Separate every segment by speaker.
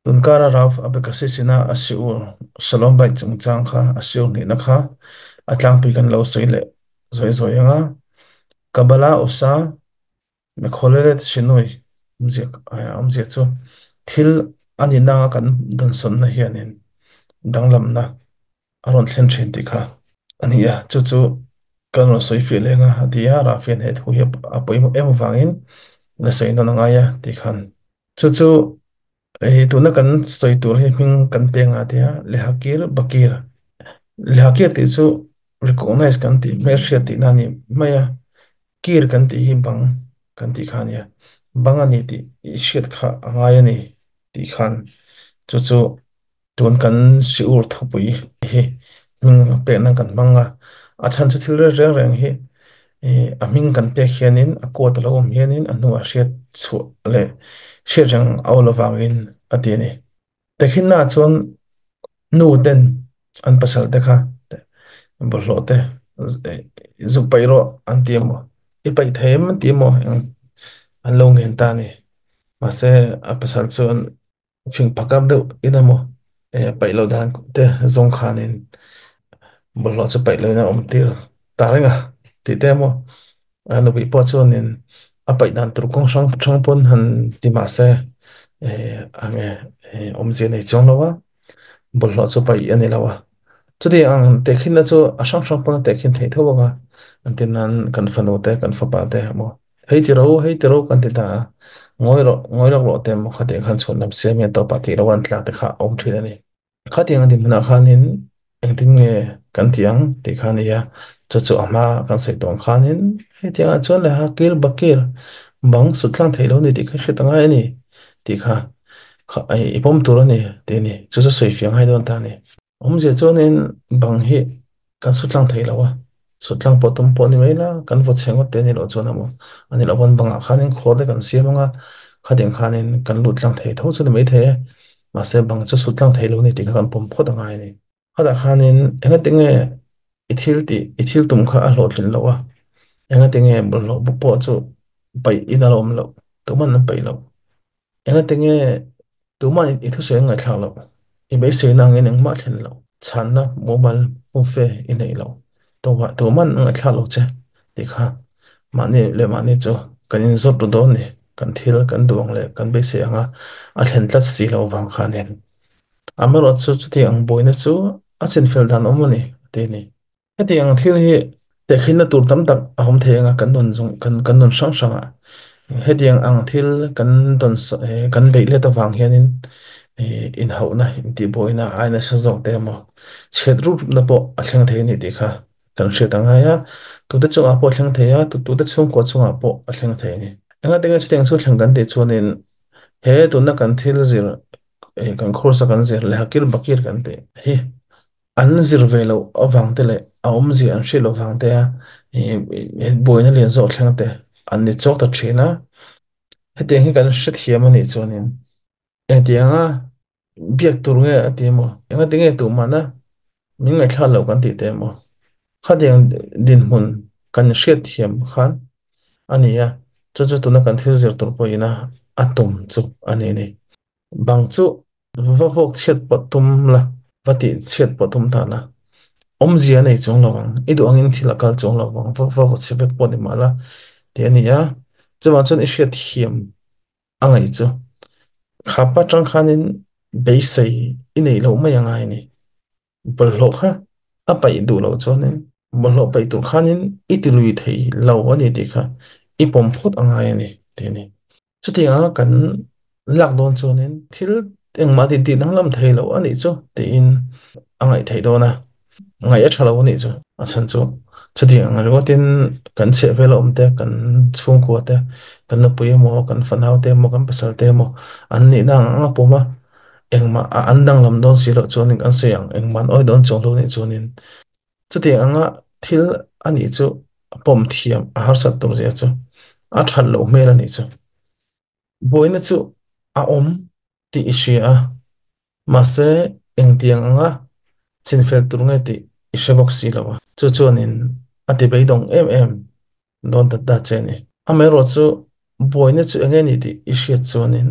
Speaker 1: Tunkara Rav Abecassis-ina a siur Shalom Bait chungchang kha a siur hnihna kha a tlangpui kan lo sawi leh zawi zawi ang a. Kabbalah usa Mekholelet Shinui awmzia chu thil a nihna anga kan dawnsawnna hianin danglamna a rawn thlen thin tih kha a ni a, chu chu kan rawn sawi fiah leng a, a ti a, Rafian he thu hi a pawimawh em avangin la sawi nawn a ngai a tih khan. Chu chu hei tuna kan sawi tur hi hming kan peng a tia Lehakir Bakir. Lehakir tih chu recognize kan tih hmelhriat tihna a ni mai a, kir kan tih hi bang kan tih kha a nia, bang a ni tih i hriat kha a ngai a ni tih khan chu chu Tun kan siur thupui hi hming pekna kan hmang a, a chhan chu thil reng reng hi a hming kan pek hianin a quote a lo awm hianin a hnuah hriat chhuah leh hriat reng a awl avangin a ti a ni. Tehkhinnaah chuan nu ten an pasal te kha bawlhhlawh te zuk paih rawh an ti emaw, i paih thei em an ti emaw an lo ngen ta a ni. Mahse a pasal chuan Fing phakar deuh in emaw eh paih loh dan te zawng khanin bawlhhlawh chu paih lohin a awm tir ta reng a tih te emaw a nupui pawh chuanin a paih dan tur kawng hrang hrang pawn han ti mah se eh eng nge eh awmzia nei chuang lo a bawlhhlawh chu paih a ni lo a chuti ang tehkhinna chu a hrang hrang pawn a tehkhin theih tho ang a entir nan kan fanu te kan fapa te emaw. Hei ti ro, hei ti ro kan ti ta a, ngawi rawh, ngawi lawk rawh te emaw khatiang khan chhuan lam siam hian tawpah tih loh an tlak te kha a awm thin a ni. Khatiang a dinhmunah khanin engtin nge kan ti ang tih kha a ni a, chu chu a hma kan sawi tawh ang khanin hetiangah chuan le hakir bakir bang sut tlang theih lo a ni tih kha hriat a ngai a ni tih kha kha i pawm tur a ni tih a ni, chu chu sawi fiah ngai dawn ta a ni. Awmzia chuanin bang hi kan su tlang thei lo a, su tlang pawh tum pawh a ni mai la, kan vaw chhe ngawt te a ni loh chuan emaw a ni loh pawn bangah khanin khawr te kan siam ang a, khatiang khanin kan lut tlang thei tho chu a ni mai thei e, mahse bang chu su tlang thei lo a ni tih kha kan pawm phawt a ngai a ni. Khatah khanin engatinge i thil tih i thil tum kha a hlawhtlin loh a, engatinge bawlhhlawh bawk pawh chu paih in a la awm loh, tuman an paih loh. Engatinge tumah i thusawi an ngaihthlak loh, i beiseina angin engmah thlen loh, chhanna mumal fumfe i neih loh, tumah tuman an ngaihthlak lo che tih kha mahni leh mahni chu kan inzawt ru dawn ni, kan thil kan duh ang leh kan beisei anga a thlen tlat si loh vang kha a ni. Amaherawhchu chutiang ang buaina chu a chinfel dan awm a ni a ti a ni. Hetiang thil hi tehkhinna tur tam tak a awm thei anga kan nun zawng kan kan nun hrang hrangah hetiang ang thil kan dawn kan beih let avang hianin ih inhauhna intihbuaina a nasa zawk te emaw chhiat rup rupna pawh a thleng thei a ni tih kha kan hriat a ngai a, tute chungah pawh a thleng thei a, tute chhungkua chungah pawh a thleng thei a ni. Engati nge chutiang chu thleng kan tih chuanin he tuna kan thil zir ih kan course a kan zir lehkha bakir kan tih hi An zir ve loh avang te leh a awmzia an hriat loh vang te a buaina lian zawk thleng te an ni chawk ta thin a. Hetiang hi kan hrethiam a nih chuanin engtianga biak tur nge a ti emaw, engati nge tuhmahna min ngaihthlak loh kan tih te emaw, khatiang dinhmun kan hriatthiam khan a ni a, chu chu tuna kan thil zir tur pawhin a tum chu a ni a ni. Bang chu va vawk chhiat pawh tum la, va tih chhiat pawh tum ta la, awmzia a nei chuang lo ang, i duh angin thil a kal chuang lo vang, va va chhe vek pawh ni mah la tih a ni a, chuvang chuan i hriat thiam a ngaih chu khapa tang khanin beisei i neih loh mai a ngai a ni. Bawlhhlawh kha a paih duh loh chuanin bawlhhlawh paih tur khanin i ti lui thei lo a ni tih kha i pawm phawt a ngai a ni tih a ni. Chutianga kan lak dawn chuanin thil engmah tih tih danglam thei lo a nih chu tiin a ngaih theih dawn a, ngaih a tha lo a nih chu. A chhan chu chutiang ang ringawtin kan chheh vel a awm te, kan chhungkua te, kan nupui emaw, kan fanau te emaw, kan pasal te emaw an nihna ang ang a pawm a, engmah a an danglam dawn si loh chuanin kan sawi ang, engmah an awi dawn chuang lo nih chuanin Chutiang anga thil a nih chu a pawm thiam a harsat tur zia chu a that loh hmel a nih chu. Buaina chu a awm tih i hria a, mahse engtiang anga chinfel tur nge tih i hre bawk si lo a. Chu chuanin a ti beidawng em em dawn ta ta che a ni. Amaherawhchu buaina chu enge ni tih i hriat chuanin.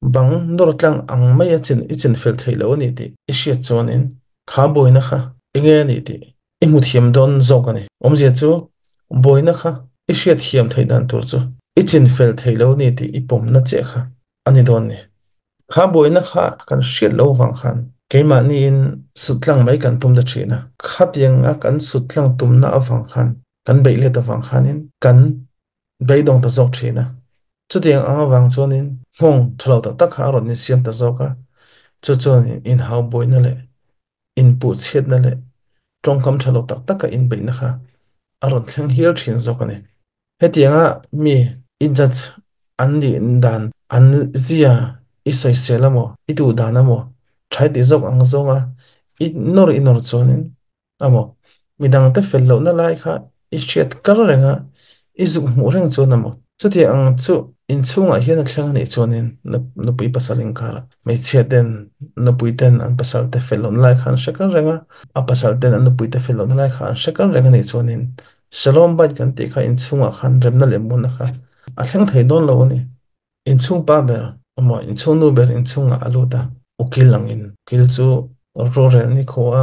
Speaker 1: Bang nawr tlang ang mai a chin i chin fel theih loh a ni tih i hriat chuanin kha buaina kha enge a nih tih i hmu thiam dawn zawk a ni. Awmzia chu buaina kha i hriat thiam theih dan tur chu i chin fel theih loh a ni tih i pawmna chiah kha a ni dawn ni. Kha buaina kha kan hriat loh vang khan keimahniin sut tlang mai kan tum ta thin a, khatianga kan sut tlang tumna avang khan kan beih let avang khanin kan beidawng ta zawk thin a. Chutiang ang avang chuanin nghawng tha lo tak tak kha a rawn insiam ta zawk a, chu chuanin inhau buaina leh inpuhchhiatna leh tawngkam tha lo tak taka inbeihna kha a rawn thleng hial thin zawk a ni. Hetianga mi i judge an nih dan an zia i sawisel amaw, i duh dan amaw, tha i tih zawk ang zawnga i nawr i nawr chuanin amaw, midangte fel lohna lai kha i hriat kar reng a, i zuk hmuh reng chuan amaw, chutiang ang chu inchhungah hian a thleng a nih chuanin nupui pasal inkarah hmeichhia ten nupui ten an pasal te fel lohna lai kha an hre kar reng a, a pasal ten an nupui te fel lohna lai kha an hre kar reng a nih chuanin Shalom Bait kan tih kha inchhungah khan remna leh munna kha a thleng thei dawn lo a ni. Inchhung pa ber emaw inchhung nu ber inchhungah a lut a, ukil angin ukil chu rorel ni khua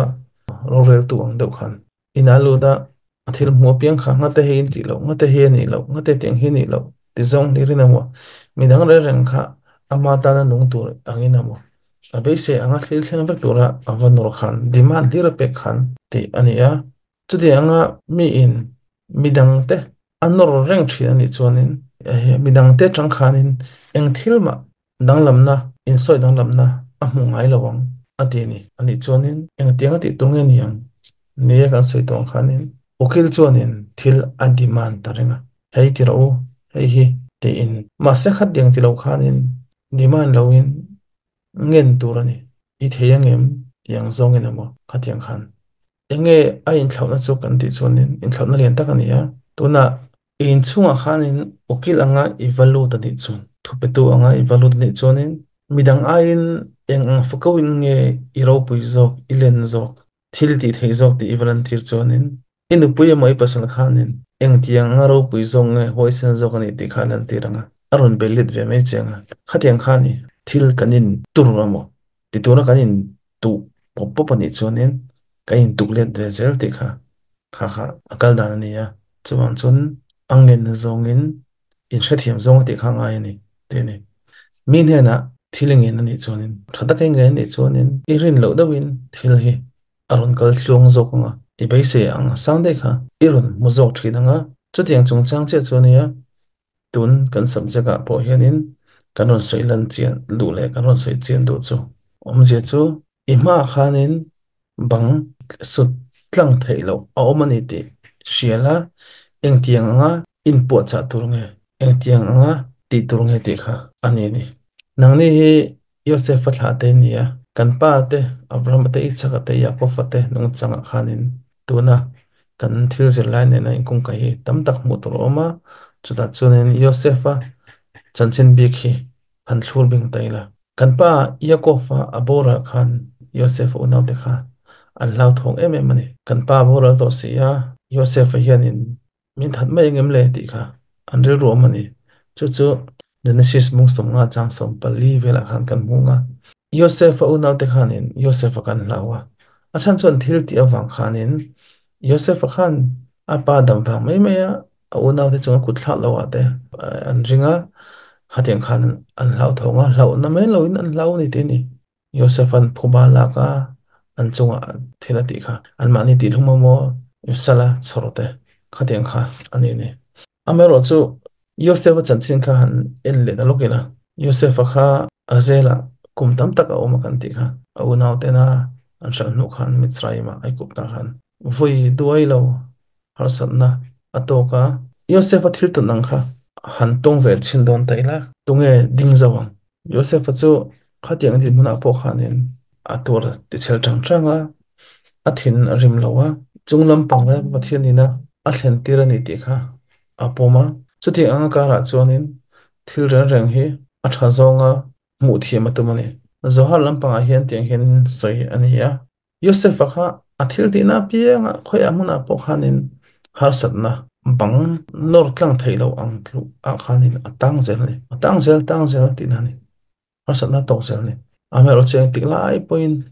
Speaker 1: roreltu ang deuh khan in a lut a, a thil hmuh apiang kha ngate hi in tih loh, ngate hi a nih loh, ngate tiang hi a nih loh ti zawng hlirin emaw midang reng reng kha ama tana nung tur angin emaw a beisei anga thil thleng vek tura a va nawr khan demand hlir a pek khan tih a ni a. Chutianga miin midangte a nawr reng thin a nih chuanin midangte atang khanin eng thil mah danglamna, insawi danglamna a hmu ngai lo ang a ti a ni. A nih chuanin engtiang a tih tur nge ni ang? Nia kan sawi tawh ang khanin ukil chuanin thil a demand ta reng a, hei ti rawh u, hei hi tiin. Mahse khat deng ti lo khanin demand loin ngen tur a ni. I thei angem? Tiang zawngin emaw khatiang khan Enge a inthlauhna chu kan tih chuanin inthlauhna lian tak a ni a, tunah i inchhungah khanin ukil anga i va lut a nih chuan, thupetu anga i va lut a nih chuanin midang aiin eng ang fako in nge i ropui zawk, i len zawk, thil tih theih zawk tih i va lantir chuanin i nupui emaw i pasal khanin engtiang anga ropui zawk nge huaisen zawk a nih tih kha a lantir ang a, a rawn be let ve mai chiang a. Khatiang khan i thil kan in tur emaw ti tura kan in tuh pawp pawp a nih chuanin ka intuk let ve zel tih kha kha kha a kal dan a ni a, chuvang chuan a ngen zawngin inhrethiam zawng a tih kha a ngai a ni tih a ni. Mi hnenah thil i ngen a nih chuanin tha taka i ngen a nih chuanin i rin loh deuhin thil hi a rawn kal tluang zawk ang a, i beisei ang sang daih kha i rawn hmu zawk thin ang a, chutiang chungchang chiah chu a nia. Tun kan subject ah pawh hianin kan rawn sawi lan chian duh leh kan rawn sawi chian duh chu awmzia chu i hmaah khanin bang sut tlang theih loh a awm a ni tih hria la, engtiang anga inpuahchah tur nge, engtiang anga tih tur nge tih kha a ni a ni. Nangni hi Yosef-a thlah te a ni a, kan pa te, Abraham-a te, Isaka te, Yaakov-a te nungchangah khanin tuna kan thil zirlai nena inkungkaih hi tam tak hmuh tur a awm a, chutah chuanin Yosef-a chanchin bik hi han thlur bing ta ila. Kan pa Yaakov-a a boral khan Yosef-a unaute kha an hlauthawng em em a ni. Kan pa a boral tawh si a, Yosef-a hianin Min that mai engem le tih kha an rilru awm a ni. Chu chu Genesis mung 50 chang 14 velah khan kan hmu ang a. Yosef-a unaute khanin Yosef-a kan hlau a. A chhan chuan thil tih avang khanin Yosef-a khan a pa dam vang mai mai a, a unaute chunga kut thlak lo ah te an ring a, khatiang khan an hlauthawng a, hlauhna mai loin an hlau a ni tih a ni. Yosef-a'n phuba lak a, an chungah thil a tih kha. Anmahni tih hlum emaw sala chhawr te khatiang kha a ni a ni. Amaherawh chu Yosef-a chanchin kha han en leh ta lawk ila, Yosef-a kha a zelah kum tam tak a awm a kan tih kha. A unau tena an hralh hnuh khan Mitzrayim-ah a ikup ta khan vawi duai lo harsatna a tawk a. Yosef-a thil tawn ang kha han tawng ve chhin dawn ta ila, tunge ding zo ang? Josefa chu khatiang dinhmunah pawh khanin a tur ti chhel chang chang a, a thin a rim lo a, chung lampang la Pathianina a thlen tir a ni tih kha a pawm a. Chutiang anga karah chuanin thil reng reng hi a tha zawnga hmuh thiam a tum a ni. Zohar lampangah hian tiang hian sawi a ni a. Josefa kha a thil tihna apiangah khawiah hmunah pawh khanin harsatna bang nawr tlang theih loh ang tluh ah khanin a tang zel a ni. A tang zel, tang zel tihna a ni. Harsatna tawk zel ni. Amaherawhchu engtik lai pawhin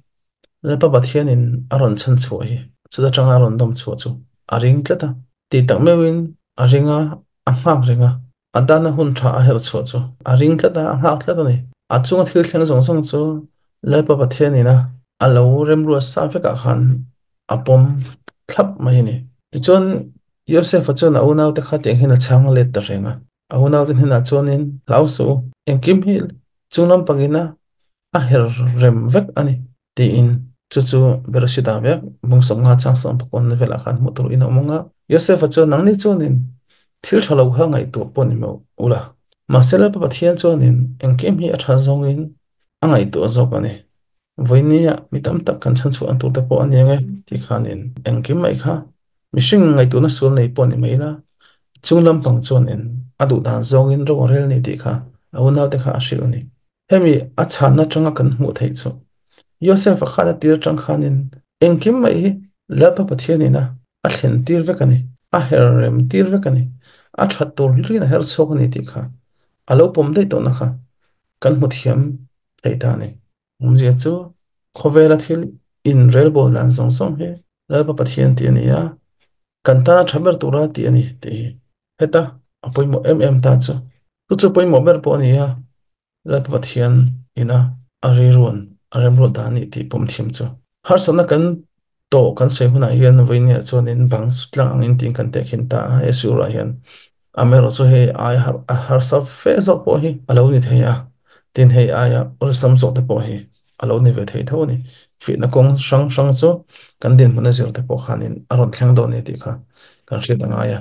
Speaker 1: Lalpa Pathianin a rawn chhan chhuah hi chuta tanga a rawn dawm chhuah chu a ring tlat a. Tih tak meuhin a ring a, a nghak reng a. A dana hun tha a herh chhuah chu a ring tlat a, a nghak tlat a ni. A chunga thil thleng zawng zawng chu Lalpa Pathianin a a lo remruat sa vekah khan a pawm thlap mai a ni. Tichuan, Yosefa chuan a unaute kha tiang hian a chhang let ta reng a. A unaute hnenah chuanin, Hlau suh u, engkim hi chung lampangin a a her rem vek a ni, tiin chu chu Bereshit ah vek bung 50 chang 19 velah khan hmuh tur in a awm ang a. Yosefa chuan, Nangni chuanin thil tha lo kha ngaihtuah pawh ni meuh ula. Mahse Lalpa Pathian chuanin engkim hi a tha zawngin a ngaihtuah zawk a ni. Vawinia mi tam tak kan chhanchhuah ang tur te pawh a ni ang e tih khanin engkim mai kha mihring ngaihtuahna sual nei pawh ni mai la, chung lampang chuanin a duh dan zawngin ro a rel ni tih kha a unaute kha a hrilh a ni. Hemi a chhanna atanga kan hmuh theih chu Yosef-a khan a tir atang khanin engkim mai hi Lalpa Pathianin a a thlen tir vek a ni, a her rem tir vek a ni, a that tur hlirin a her chhuak a ni tih kha a lo pawm daih tawhna kha kan hmu thiam theih ta a ni. Awmzia chu khawvela thil inrelbawl dan zawng zawng hi Lalpa Pathian tih a ni a, kan tana tha ber tura tih a ni tih hi heta a pawimawh em em ta chu. Chu chu pawimawh ber pawh a ni a, Lalpa Pathian ina a riruan a remruat dan a nih tih pawm thiam chu. Harsatna kan tawh kan sawi hunah hian vawinia chuanin bang sutlang angin tiin kan tehkhin ta a, he surah hian amaherawhchu hei ai a harsa fe zawk pawh hi a lo ni thei a, tin hei aia awlsam zawk te pawh hi a lo ni ve thei tho a ni. Fihna kawng hrang hrang chu kan dinhmun a zir te pawh khanin a rawn thleng dawn a ni tih kha kan hriat a ngai a.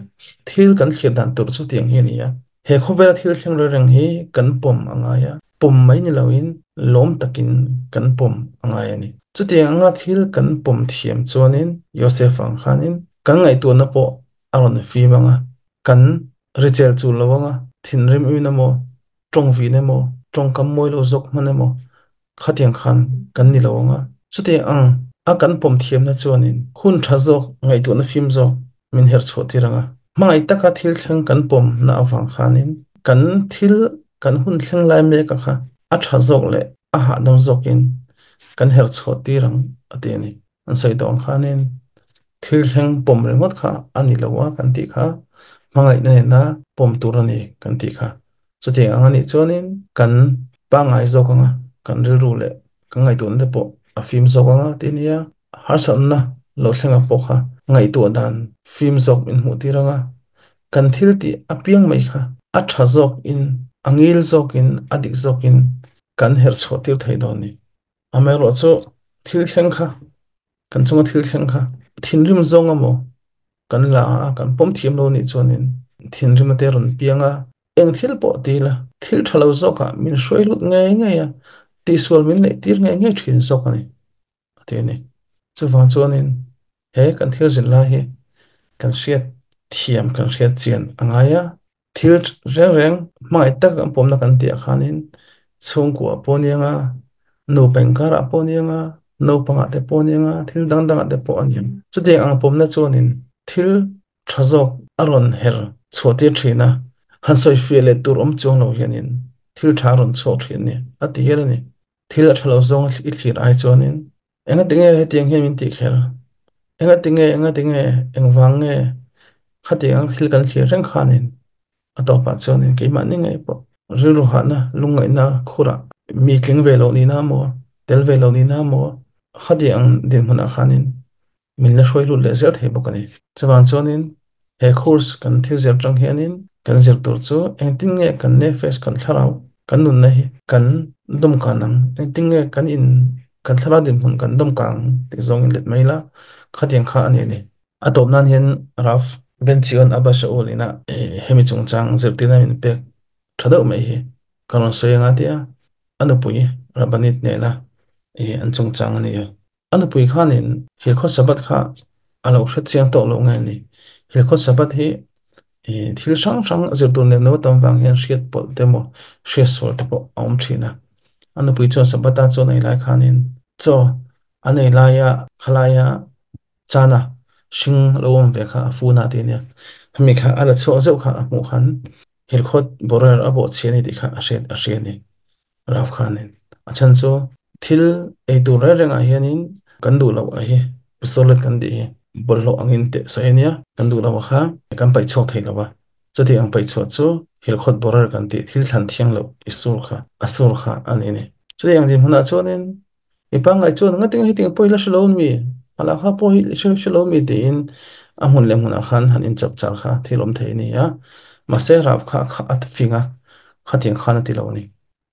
Speaker 1: Thil kan thlir dan tur chu tiang hi a ni a. He khawvela thil thleng reng reng hi kan pawm a ngai a, pawm mai ni loin lawm takin kan pawm a ngai a ni. Chutiang anga thil kan pawm thiam chuanin Yosef ang khanin kan ngaihtuahna pawh a rawn fim ang a, kan richel chul lo ang a, thinrim uin emaw, tawng vin emaw, tawngkam mawi lo zawk hman emaw khatiang khan kan ni lo ang a. Chutiang ang a kan pawm thiamna chuanin hun tha zawk, ngaihtuahna fim zawk min herh chhuah tir ang a. Hmangaih taka thil thleng kan pawmna avang khanin kan thil kan hun thleng lai mek a kha a tha zawk leh a hahdam zawkin kan herh chhuah tir ang a ti a ni. An sawi tawh ang khanin thil thleng pawm ringawt kha a ni lo a kan tih kha, hmangaihna nena pawm tur a ni kan tih kha. Chutiang ang a nih chuanin kan pangngai zawk anga kan rilru leh kan ngaihtuahna te pawh a fim zawk anga tih a nia. Harsatna lo thlenga pawh kha ngaihtuah dan fim zawk min hmuh tir anga kan thil tih apiang mai kha a tha zawkin a ngil zawkin a dik zawkin kan herh chhuah tir thei dawn a ni. Amaherawhchu thil thleng kha kan chunga thil thleng kha thinrim zawng emaw kan la a, kan pawm thiam lo nih chuanin thinrim ate rawn piang a, eng thil pawh ti ila thil tha lo zawkah min hruai lut ngei ngei a, tihsual min neih tir ngei ngei thin zawk a ni a ti a ni. Chuvang chuanin he kan thil zin lai hi kan hriat thiam kan hriat chian a ngai a, Thil reng reng hmangaih tak an pawmna kan tih ah khanin chhungkua pawh aniang a, nupa inkarah pawh aniang a, naupangah te pawh aniang a, thil dang dangah te pawh aniang. Chutiang ang pawmna chuanin thil tha zawk a rawn her chhuah tir thin a, han sawi fiah leh tur awm chuang lo hianin thil tha a rawn chhuak thin a ni, a ti hial a ni. Thil a tha lo zawng i thlir ai chuanin Engatinge hetiang hian min tih kher? Engatinge, engatinge, engvang nge khatiang ang thil kan thlir reng khanin a tawpah chuanin keimahni ngei pawh rilru hahna, lungngaihna khurah mi tling ve loh nihna maw, tel ve loh nihna maw khatiang ang dinhmunah khanin min la hruai lut leh zel thei bawk a ni. Chuvang chuanin he course kan thil zir atang hianin kan zir tur chu engtin nge kan nefesh kan thlarau kan nunna hi kan dawmkan ang, engtin nge kan in kan thlarau dinhmun kan dawmkan ang tih zawngin let mai ila khatiang kha a ni a ni. A tawp nan hian Rav Ben Zion Abba Shaul ina hemi chungchang zirtirna min pek tha deuh mai hi ka rawn sawi anga tia a nupui Rabbanit nena an chungchang a ni a. A nupui khanin Hilkhawt Sabbath kha a lo hre chiang tawh loh nge ni? Hilkhawt Sabbath hi thil hrang hrang zirtur nen lo tam vang hian hriat pawlh te emaw hriat sual te pawh a awm thin a. A nupui chuan Sabbath-a chaw nei lai khanin chaw a nei laia khalaia chana hring lo awm ve kha a fun a ti a nia. Hemi kha a la chhuak zeuh kha a hmuh khan Hilkhawt borer a bawhchhia a ni tih kha a hriat a hria a ni. Rav khanin a chhan chu thil ei tur reng rengah hianin kan duh loh a hi pistolet kan tih hi bawlhhlawh angin teh sawi a nia, kan duh loh a kha kan paih chhuak thei lo a, chuti ang paih chhuah chu hilkhawt borer kan tih thil thlan thiang loh i sur kha a sur kha a ni a ni. Chuti ang dinhmunah chuanin mi pangngai chuan ngatinge hetiang pawh hi la hre lo mi, a lah kha pawh hi hre lo mi tiin a hmun leh hmunah khan han inchap char kha thil awm thei a ni a, mahse Rav kha a fing a, khatiang khan a ti lo a ni.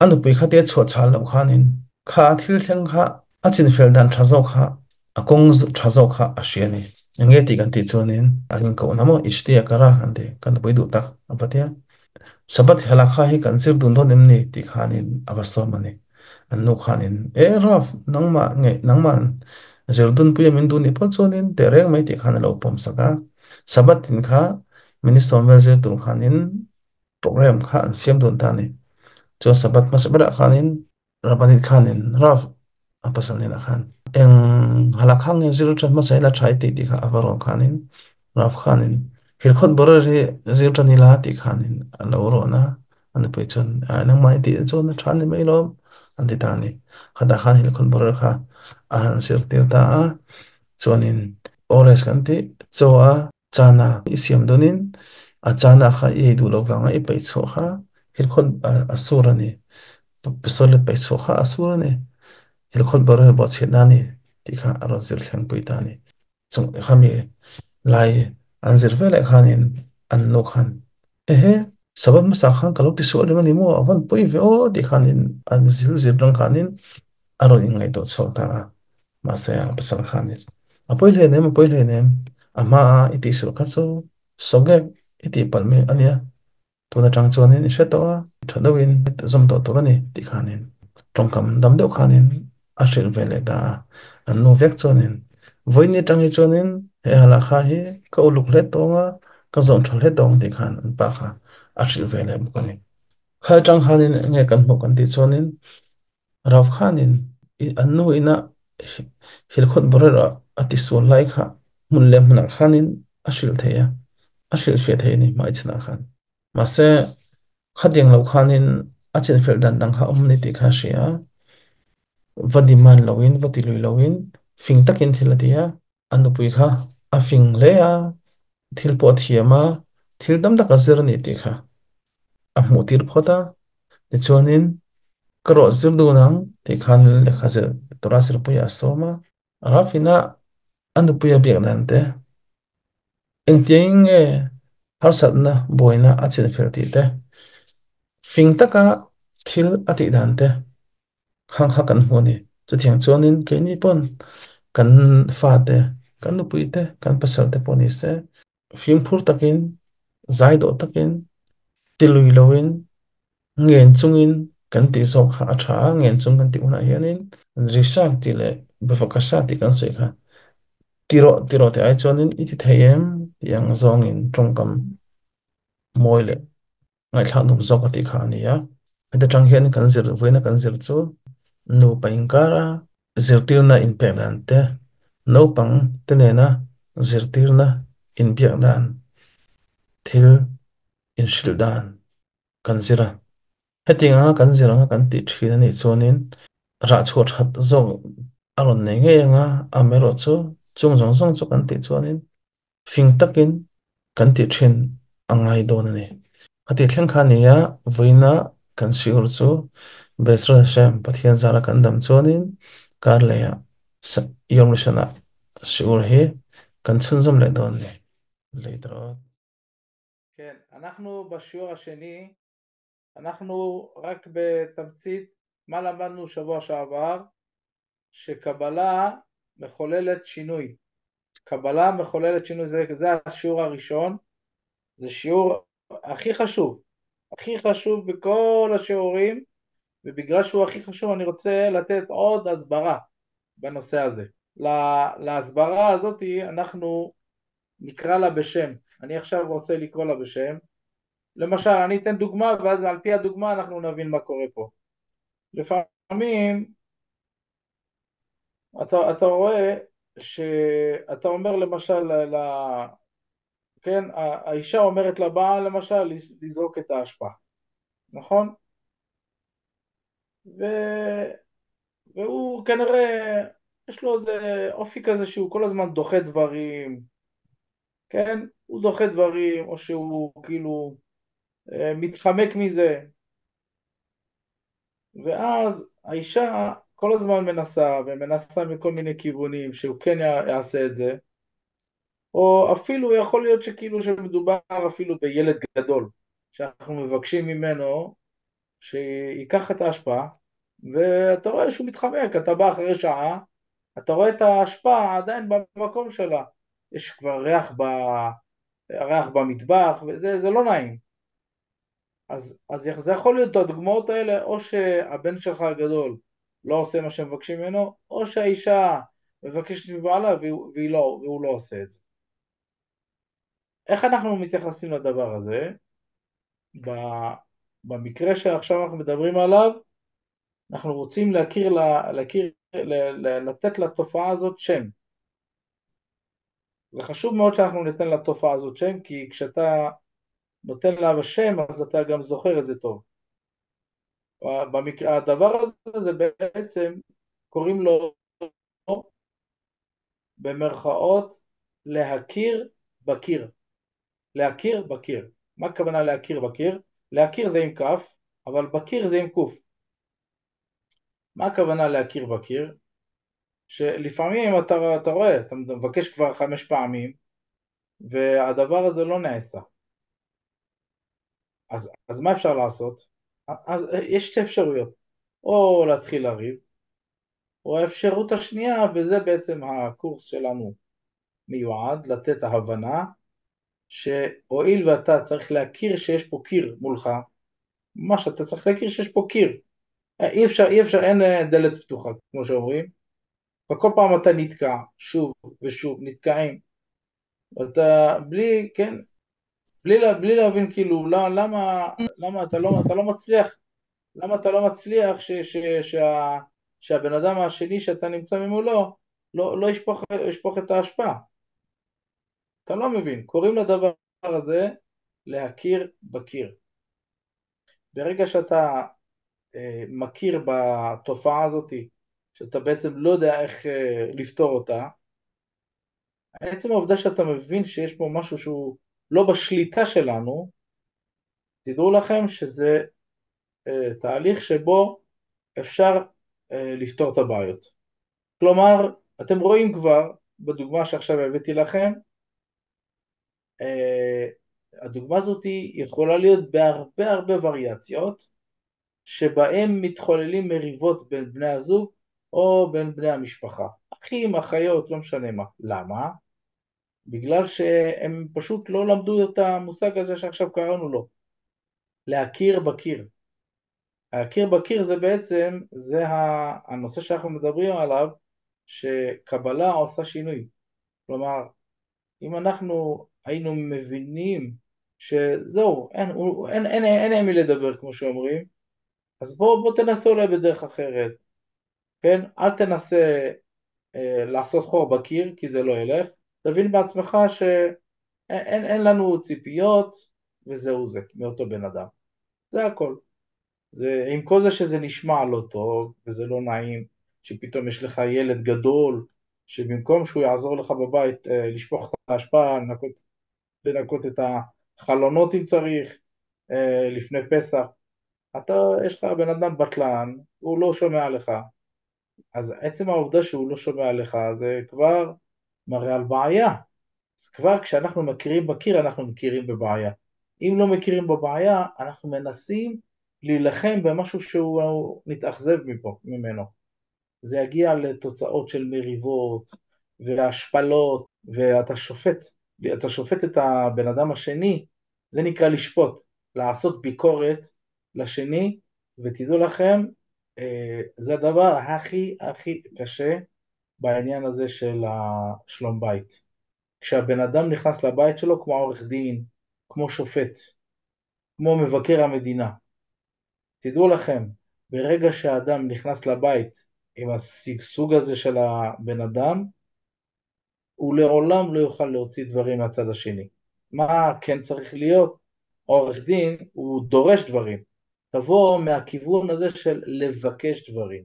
Speaker 1: A nupui kha te chhuah chhal loh khanin kha thil thleng kha a chinfel dan tha zawk kha a kawng tha zawk kha a hria a ni. Enge tih kan tih chuanin an inkohna maw Ishti a kar a kan ti, ka nupui duh tak a va ti a. Sabbath hla kha hi kan zir dun dawn em ni tih khanin a va sawm a ni. An nu khanin E Rav, nangmah nge nangmah zir dunpui a min duh nih phawt chuanin teh reng mai tih khan a lo pawm sak a. Sabbath tin kha minute sawm vel zir tur khanin program kha an siam dawn ta a ni. Chuan Sabbath hmasa berah khanin Rabbanit khanin Rav a pasal hnenah khan eng halakha nge zir tan hmasa ila tha i tih tih kha a va rawn khanin Rav khanin Hilkhawt borer hi zir tan ila tih khanin a lo rawn a, a nupui chuan nangmah i tih chuan a tha ni mai lawm an ti ta a ni. Khatah khan Hilkhawt borer kha a han zirtir ta a, chuanin ores kan tih chaw a Chana i siam dawnin a chana kha i ei duh loh vanga i peih chhuah kha hilkhawt a sur a ni. Pistolet peih chhuah kha a sur a ni. Hilkhawt boruak bawhchhiatna a ni tih kha a rawn zir thlengpui ta a ni. Chung khami lai an zir veleh khanin an nu khan ehe Sabbath hmasa khan ka lo ti sual reng a ni maw a vawn pawi ve aw tih khanin an zir zir reng khanin a rawn inngaihtuah chhuak ta a. Mahse a pasal khan in a pawi hle nem a pawi hle nem a hma a i tih sulh kha chu sawngek i tih palh mai a nia tun atang chuanin i hre tawh a tha deuhin zawm tawh tur a ni tih khanin tawngkam dam deuh khanin a hrilh ve leh ta a an nu vek chuanin vawiin atang hi chuanin he halakha hi ka uluk hle tawng a ka zawm tha hle tawng tih khan an pa kha a hrilh ve leh bawk a ni. Kha atang khanin enge kan hmuh kan tih chuanin Rav khanin an nu ina hilkhawt borer a tisual lai kha hmun leh hmunah khanin a hrilh thei a, a hrilhfiah thei a ni hmaichhanah khan. Mahse, khatiang lo khanin a chinfelh dan dang kha a awm a ni tih kha a hria a, va demand loin, va tilui loin fing takin thil a ti a, a nupui kha a fing hle a, thil pawh a thiam a, thil tam tak a zir a ni tih kha a hmuh tir phawt a, tichuanin ka rawh zir dun ang tih khan lehkha zir tura zirpuiah a sawm a, Rafina a nupuia biak dan te engtiangin nge harsatna buaina a chinfel tih te, fing taka thil a tih dan te Khang kha kan hmu a ni. Chutiang chuanin keini pawn kan fate, kan nupuite, kan pasalte pawh ni se, fimkhur takin, zai dawh takin, tilui loin, ngen chungin kan tih zawk kha a tha a, ngen chung kan tih hunah hianin Rishak tih leh Bevakasha tih kan sawi kha tirawh tirawh tih ai chuanin i ti thei em tih ang zawngin tawngkam mawi leh ngaihthlak nawm zawk a tih kha a ni a. Heta tang hian kan zir vawiina kan zir chu nupa inkara zirtirna inpek dan te, naupang te nena zirtirna inbiak dan, thil inhrilh dan kan zir a. Hetiang anga kan zir anga kan tih thin a nih chuanin rah chhuah that zawk a rawn nei ngei anga amaherawhchu chung zawng zawng chu kan tih chuanin Fing takin kan tih thin a ngai dawn a ni. A tih thleng kha a ni a, vawiina kan siur chu Bezrat Hashem, Pathian zara kan dam chuanin kar leiah Yom Rishon-ah siur hi kan chhunzawm leh dawn a ni. Leitraw.
Speaker 2: כן, אנחנו בשיעור השני, אנחנו רק בתמצית, מה למדנו שבוע שעבר? שקבלה מחוללת שינוי. קבלה מחוללת שינוי, זה השיעור הראשון, זה שיעור הכי חשוב, הכי חשוב בכל השיעורים, ובגלל שהוא הכי חשוב אני רוצה לתת עוד הסברה בנושא הזה. להסברה הזאת אנחנו נקרא לה בשם, אני עכשיו רוצה לקרוא לה בשם, למשל אני אתן דוגמה ואז על פי הדוגמה אנחנו נבין מה קורה פה. לפעמים אתה רואה שאתה אומר למשל, כן, האישה אומרת לבעל למשל לזרוק את האשפה, נכון? ו... והוא כנראה, יש לו איזה אופי כזה שהוא כל הזמן דוחה דברים, כן? הוא דוחה דברים, או שהוא כאילו מתחמק מזה. ואז האישה כל הזמן מנסה, ומנסה מכל מיני כיוונים שהוא כן יעשה את זה, או אפילו יכול להיות שכאילו שמדובר אפילו בילד גדול, שאנחנו מבקשים ממנו שיקח את ההשפעה, ואתה רואה שהוא מתחמק, אתה בא אחרי שעה, אתה רואה את ההשפעה עדיין במקום שלה, יש כבר ריח במטבח, וזה לא נעים. אז זה יכול להיות הדוגמאות האלה, או שהבן שלך הגדול לא עושה מה שמבקשים ממנו, או שהאישה מבקשת מבעלה והוא לא עושה את זה. איך אנחנו מתייחסים לדבר הזה? במקרה שעכשיו אנחנו מדברים עליו, אנחנו רוצים לתת לתופעה הזאת שם. זה חשוב מאוד שאנחנו ניתן לתופעה הזאת שם, כי כשאתה נותן לה שם, אז אתה גם זוכר את זה טוב. במקרה, הדבר הזה זה בעצם, קוראים לו במרכאות להכיר בקיר. להכיר בקיר. מה הכוונה להכיר בקיר? להכיר זה עם כף, אבל בקיר זה עם קוף. מה הכוונה להכיר בקיר? שלפעמים אתה רואה, אתה מבקש כבר 5 פעמים, והדבר הזה לא נעשה. אז מה אפשר לעשות? אז יש 2 אפשרויות, או להתחיל לריב, או האפשרות השנייה, וזה בעצם הקורס שלנו מיועד, לתת ההבנה, שהואיל ואתה צריך להכיר שיש פה קיר מולך, ממש אתה צריך להכיר שיש פה קיר, אי אפשר, אי אפשר, אין דלת פתוחה, כמו שאומרים, וכל פעם אתה נתקע, שוב ושוב, נתקעים, ואתה בלי, כן, בלי להבין כאילו, למה, למה אתה לא, אתה לא מצליח, למה אתה לא מצליח שהבן אדם השני שאתה נמצא ממולו, לא ישפוך את ההשפעה. אתה לא מבין, קוראים לדבר הזה להכיר בקיר. ברגע שאתה מכיר בתופעה הזאת, שאתה בעצם לא יודע איך לפתור אותה, עצם העובדה שאתה מבין שיש פה משהו שהוא לא בשליטה שלנו, תדעו לכם שזה תהליך שבו אפשר לפתור את הבעיות. כלומר, אתם רואים כבר, בדוגמה שעכשיו הבאתי לכם, הדוגמה הזאת יכולה להיות בהרבה הרבה וריאציות, שבהם מתחוללים מריבות בין בני הזוג או בין בני המשפחה. אחים, אחיות, לא משנה מה. למה? בגלל שהם פשוט לא למדו את המושג הזה שעכשיו קראנו לו. להכיר בקיר. להכיר בקיר זה בעצם, זה הנושא שאנחנו מדברים עליו, שקבלה עושה שינוי. כלומר, אם אנחנו היינו מבינים שזהו, אין עם מי לדבר כמו שאומרים, אז בוא תנסה אולי בדרך אחרת, כן? אל תנסה לעשות חור בקיר, כי זה לא ילך, תבין בעצמך שאין, אין לנו ציפיות, וזהו זה, מאותו בן אדם. זה הכל. זה, עם כל זה שזה נשמע לא טוב, וזה לא נעים, שפתאום יש לך ילד גדול, שבמקום שהוא יעזור לך בבית, לשפוך את ההשפעה, לנקות את החלונות אם צריך, לפני פסח, יש לך בן אדם בטלן, הוא לא שומע לך, אז עצם העובדה שהוא לא שומע לך, זה כבר מראה על בעיה. אז כבר כשאנחנו מכירים בקיר, אנחנו מכירים בבעיה. אם לא מכירים בבעיה, אנחנו מנסים להילחם במשהו שהוא נתאכזב ממנו. זה יגיע לתוצאות של מריבות והשפלות, ואתה שופט, אתה שופט את הבן אדם השני, זה נקרא לשפוט, לעשות ביקורת לשני, ותדעו לכם, זה הדבר הכי הכי קשה בעניין הזה של השלום בית. כשהבן אדם נכנס לבית שלו כמו עורך דין, כמו שופט, כמו מבקר המדינה. תדעו לכם, ברגע שהאדם נכנס לבית עם השגשוג הזה של הבן אדם, הוא לעולם לא יוכל להוציא דברים מהצד השני. מה כן צריך להיות? עורך דין הוא דורש דברים. תבוא מהכיוון הזה של לבקש דברים.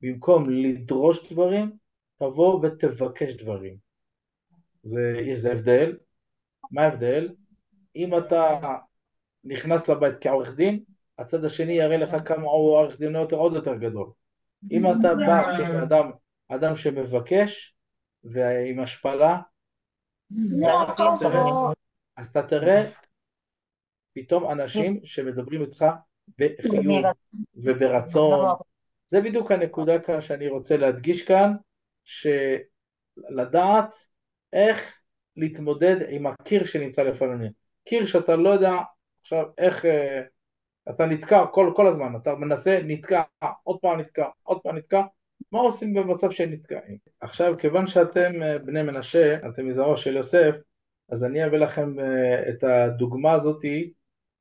Speaker 2: במקום לדרוש דברים, תבוא ותבקש דברים. יש הבדל. מה ההבדל? אם אתה נכנס לבית כעורך דין, הצד השני יראה לך כמה הוא עורך דין עוד יותר גדול. אם אתה בא כאדם, אדם שמבקש, ועם השפלה, אז אתה תראה פתאום אנשים שמדברים איתך בחיוב וברצון. זה בדיוק הנקודה כאן שאני רוצה להדגיש כאן, שלדעת איך להתמודד עם הקיר שנמצא לפנינו. קיר שאתה לא יודע עכשיו איך אתה נתקע כל הזמן, אתה מנסה, נתקע, עוד פעם נתקע, עוד פעם נתקע. מה עושים במצב שנתקעים? עכשיו, כיוון שאתם בני מנשה, אתם מזרעו של יוסף, אז אני אביא לכם את הדוגמה הזאת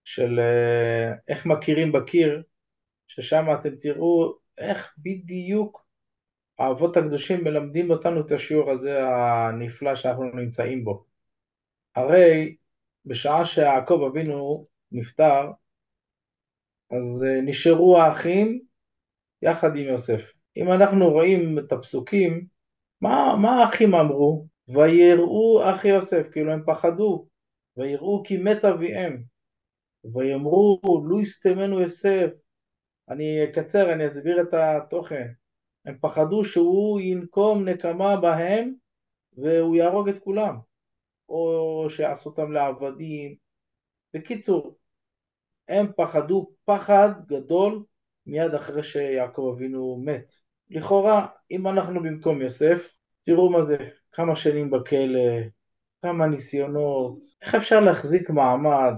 Speaker 2: של איך מכירים בקיר, ששם אתם תראו איך בדיוק האבות הקדושים מלמדים אותנו את השיעור הזה הנפלא שאנחנו נמצאים בו. הרי בשעה שיעקב אבינו נפטר, אז נשארו האחים יחד עם יוסף. אם אנחנו רואים את הפסוקים, מה האחים אמרו? ויראו אחי יוסף, כאילו הם פחדו, ויראו כי מת אביהם, ויאמרו לו יסתמנו יוסף. אני אקצר, אני אסביר את התוכן. הם פחדו שהוא ינקום נקמה בהם והוא יהרוג את כולם, או שיעשו אותם לעבדים. בקיצור, הם פחדו פחד גדול מיד אחרי שיעקב אבינו מת. לכאורה, אם אנחנו במקום יוסף, תראו מה זה, כמה שנים בכלא, כמה ניסיונות, איך אפשר להחזיק מעמד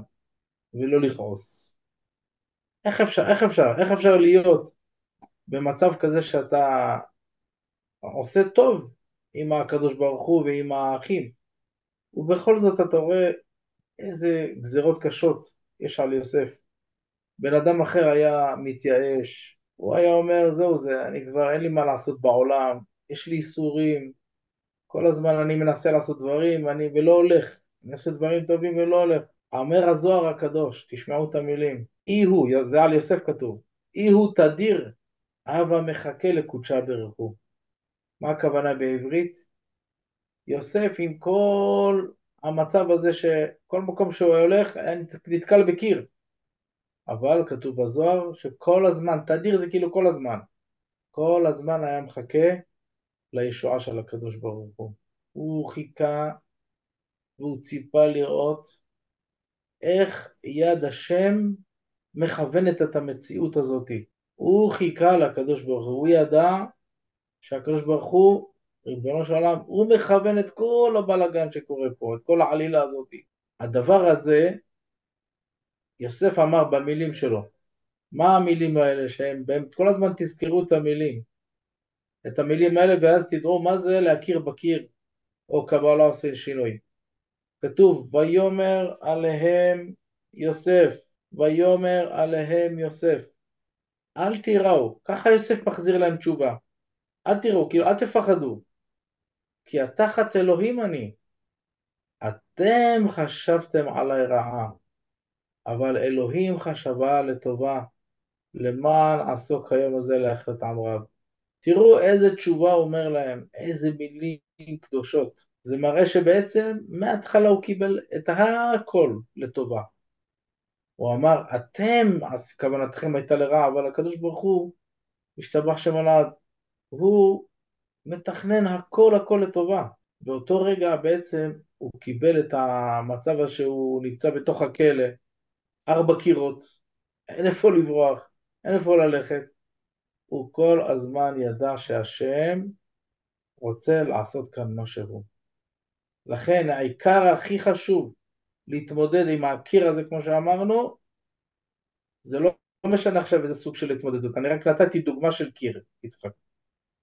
Speaker 2: ולא לכעוס? איך אפשר, איך אפשר, איך אפשר להיות במצב כזה שאתה עושה טוב עם הקדוש ברוך הוא ועם האחים, ובכל זאת אתה רואה איזה גזירות קשות יש על יוסף. בן אדם אחר היה מתייאש, הוא היה אומר זהו זה, אני כבר אין לי מה לעשות בעולם, יש לי איסורים, כל הזמן אני מנסה לעשות דברים ולא הולך, אני עושה דברים טובים ולא הולך. אומר הזוהר הקדוש, תשמעו את המילים, אי הוא, זה על יוסף כתוב, אי הוא תדיר, הווה מחכה לקודשה ברכו. מה הכוונה בעברית? יוסף עם כל המצב הזה שכל מקום שהוא הולך נתקל בקיר, אבל כתוב בזוהר שכל הזמן, תדיר זה כאילו כל הזמן, כל הזמן היה מחכה לישועה של הקדוש ברוך הוא. הוא חיכה והוא ציפה לראות איך יד השם מכוונת את המציאות הזאת. הוא חיכה לקדוש ברוך הוא, הוא ידע שהקדוש ברוך הוא, ריבונו של עולם, הוא מכוון את כל הבלגן שקורה פה, את כל העלילה הזאת. הדבר הזה, יוסף אמר במילים שלו, מה המילים האלה שהם, כל הזמן תזכרו את המילים, את המילים האלה, ואז תדעו מה זה להכיר בקיר, או קבלה עושה שינוי. כתוב, ויאמר עליהם יוסף, ויאמר עליהם יוסף, אל תיראו, ככה יוסף מחזיר להם תשובה, אל תיראו, כאילו אל תפחדו, כי התחת אלוהים אני, אתם חשבתם עלי רעה, אבל אלוהים חשבה לטובה, למען עסוק היום הזה לאחרית עם רב. תראו איזה תשובה הוא אומר להם, איזה מילים קדושות. זה מראה שבעצם מההתחלה הוא קיבל את הכל לטובה. הוא אמר, אתם, אז כוונתכם הייתה לרע, אבל הקדוש ברוך הוא, השתבח שם עליו, הוא מתכנן הכל הכל לטובה. באותו רגע בעצם הוא קיבל את המצב הזה שהוא נמצא בתוך הכלא, 4 קירות, אין איפה לברוח, אין איפה ללכת. הוא כל הזמן ידע שהשם רוצה לעשות כאן משהו. לכן העיקר הכי חשוב להתמודד עם הקיר הזה, כמו שאמרנו, זה לא משנה עכשיו איזה סוג של התמודדות. אני רק נתתי דוגמה של קיר, יצחק.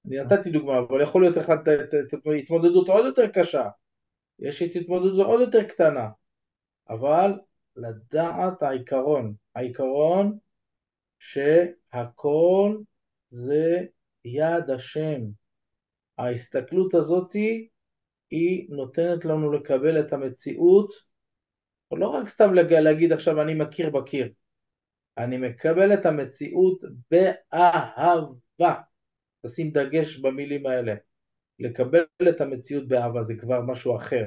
Speaker 2: אני נתתי דוגמה, אבל יכול להיות אחד התמודדות עוד יותר קשה. יש התמודדות עוד יותר קטנה. אבל לדעת העיקרון, העיקרון שהכל זה יד השם. ההסתכלות הזאת היא נותנת לנו לקבל את המציאות, לא רק סתם להגיד עכשיו אני מכיר בקיר. אני מקבל את המציאות באהבה. תשים דגש במילים האלה. לקבל את המציאות באהבה זה כבר משהו אחר.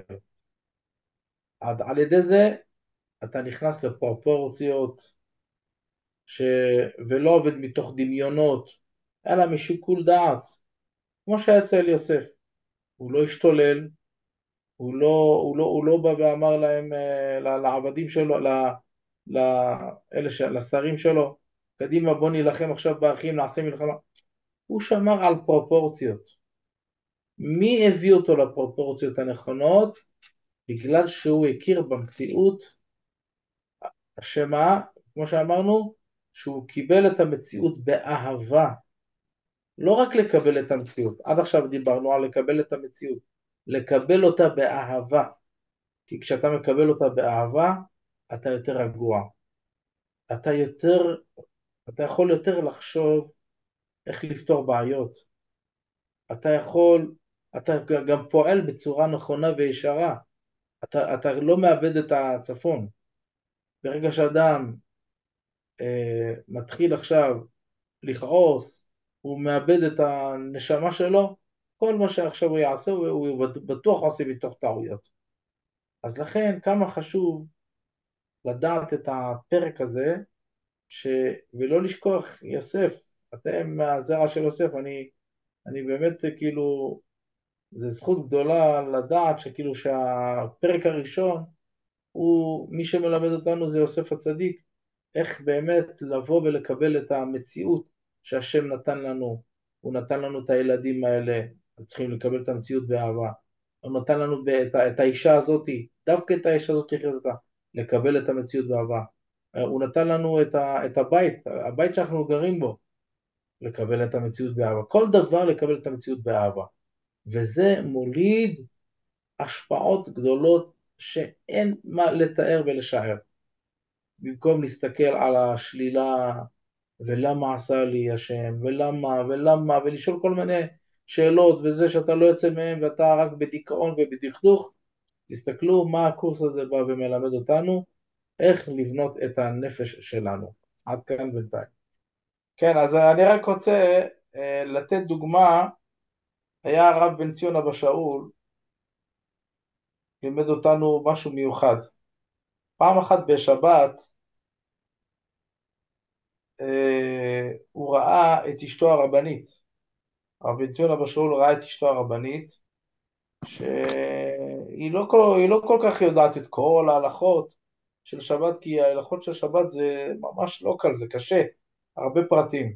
Speaker 2: עד, על ידי זה אתה נכנס לפרופורציות ולא עובד מתוך דמיונות, אלא משיקול דעת. כמו שהיה אצל יוסף. הוא לא השתולל, הוא לא בא ואמר להם לעבדים שלו, לשרים שלו, קדימה בוא נילחם עכשיו באחים, נעשה מלחמה. הוא שמר על פרופורציות. מי הביא אותו לפרופורציות הנכונות? בגלל שהוא הכיר במציאות, שמה, כמו שאמרנו, שהוא קיבל את המציאות באהבה. לא רק לקבל את המציאות, עד עכשיו דיברנו על לקבל את המציאות, לקבל אותה באהבה. כי כשאתה מקבל אותה באהבה, אתה יותר רגוע. אתה יכול יותר לחשוב איך לפתור בעיות. אתה גם פועל בצורה נכונה וישרה. אתה לא מאבד את הצפון. ברגע שאדם מתחיל עכשיו לכעוס, הוא מאבד את הנשמה שלו, כל מה שעכשיו הוא יעשה, הוא בטוח עושה מתוך טעויות. אז לכן כמה חשוב לדעת את הפרק הזה, ולא לשכוח, יוסף, אתם מהזרע של יוסף, אני באמת זה זכות גדולה לדעת שהפרק הראשון, מי שמלמד אותנו זה יוסף הצדיק, איך באמת לבוא ולקבל את המציאות שהשם נתן לנו. הוא נתן לנו את הילדים האלה, צריכים לקבל את המציאות באהבה. הוא נתן לנו את האישה הזאת, דווקא את האישה הזאת לחיות אותה, לקבל את המציאות באהבה. הוא נתן לנו את הבית, הבית שאנחנו גרים בו, לקבל את המציאות באהבה. כל דבר לקבל את המציאות באהבה. וזה מוליד השפעות גדולות שאין מה לתאר ולשער. במקום להסתכל על השלילה, ולמה עשה לי השם, ולמה, ולמה, ולשאול כל מיני שאלות, וזה שאתה לא יוצא מהם, ואתה רק בדיכאון ובדכדוך, תסתכלו מה הקורס הזה בא ומלמד אותנו, איך לבנות את הנפש שלנו. עד כאן בינתיים. כן, אז אני רק רוצה לתת דוגמה, היה הרב בן ציון אבא שאול, לימד אותנו משהו מיוחד. פעם אחת בשבת, הוא ראה את אשתו הרבנית. הרב בן ציון אבא שאול ראה את אשתו הרבנית, שהיא לא כל כך יודעת את כל ההלכות של שבת, כי ההלכות של שבת זה ממש לא קל, זה קשה, הרבה פרטים.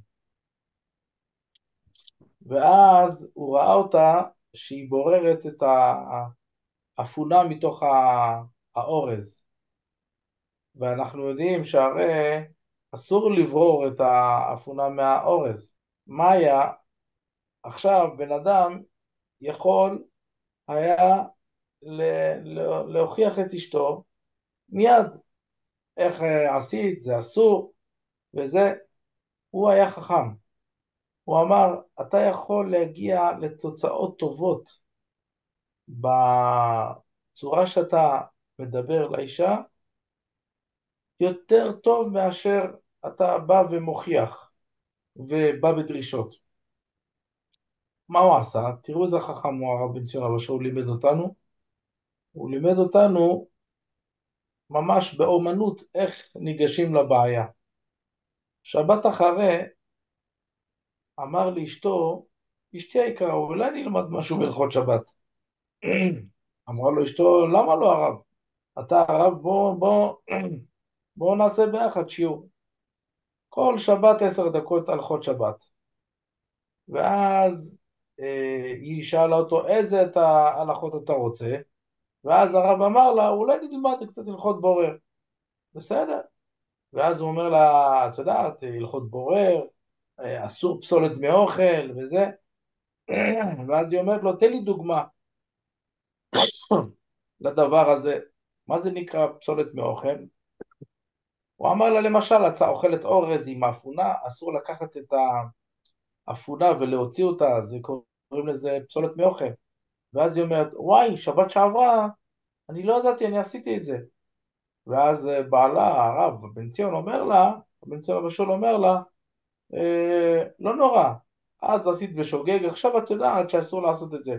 Speaker 2: ואז הוא ראה אותה שהיא בוררת את האפונה מתוך האורז. ואנחנו יודעים שהרי אסור לברור את האפונה מהאורז. מה היה? עכשיו בן אדם יכול היה להוכיח את אשתו מיד. איך עשית? זה אסור. וזה, הוא היה חכם. הוא אמר, אתה יכול להגיע לתוצאות טובות בצורה שאתה מדבר לאישה, יותר טוב מאשר אתה בא ומוכיח ובא בדרישות. מה הוא עשה? תראו איזה חכם הוא הרב בן ציון אבא שאול לימד אותנו. הוא לימד אותנו ממש באומנות איך ניגשים לבעיה. שבת אחרי אמר לאשתו, אשתי היקרה, אולי נלמד משהו בהלכות שבת. אמרה לו אשתו, למה לא הרב? אתה הרב, בוא נעשה ביחד שיעור. כל שבת 10 דקות הלכות שבת. ואז היא שאלה אותו, איזה את ההלכות אתה רוצה? ואז הרב אמר לה, אולי נלמד קצת הלכות בורר. בסדר. ואז הוא אומר לה, את יודעת, הלכות בורר, אסור פסולת מאוכל וזה. ואז היא אומרת לו, תן לי דוגמה לדבר הזה. מה זה נקרא פסולת מאוכל? הוא אמר לה, למשל, את אוכלת אורז עם האפונה, אסור לקחת את האפונה ולהוציא אותה, זה קוראים לזה פסולת מאוכל. ואז היא אומרת, וואי, שבת שעברה, אני לא ידעתי, אני עשיתי את זה. ואז בעלה, הרב בן ציון, אומר לה, רבי בן ציון אבא שאול אומר לה, לא נורא, אז עשית בשוגג, עכשיו את יודעת שאסור לעשות את זה.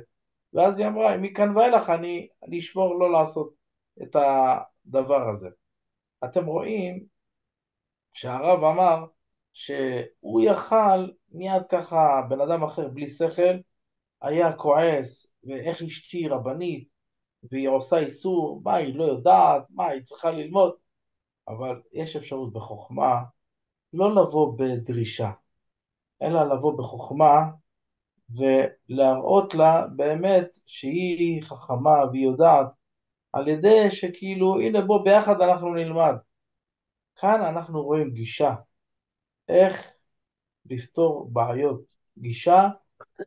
Speaker 2: ואז היא אמרה, מכאן ואילך אני אשמור לא לעשות את הדבר הזה. אתם רואים שהרב אמר שהוא יכל מיד ככה, בן אדם אחר בלי שכל, היה כועס, ואיך אשתי רבנית, והיא עושה איסור, מה היא לא יודעת, מה היא צריכה ללמוד, אבל יש אפשרות בחוכמה לא לבוא בדרישה, אלא לבוא בחוכמה ולהראות לה באמת שהיא חכמה והיא יודעת, על ידי שכאילו הנה בוא ביחד אנחנו נלמד. כאן אנחנו רואים גישה, איך לפתור בעיות, גישה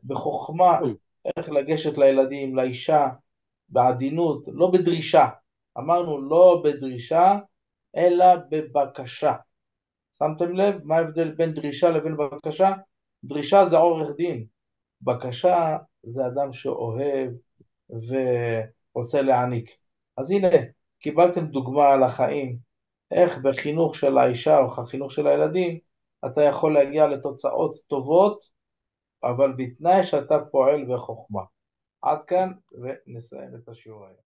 Speaker 2: בחוכמה, איך לגשת לילדים, לאישה, בעדינות, לא בדרישה. אמרנו לא בדרישה, אלא בבקשה. שמתם לב מה ההבדל בין דרישה לבין בקשה? דרישה זה עורך דין, בקשה זה אדם שאוהב ורוצה להעניק. אז הנה, קיבלתם דוגמה על החיים, איך בחינוך של האישה או בחינוך של הילדים, אתה יכול להגיע לתוצאות טובות, אבל בתנאי שאתה פועל בחוכמה. עד כאן ונסיים את השיעור היום.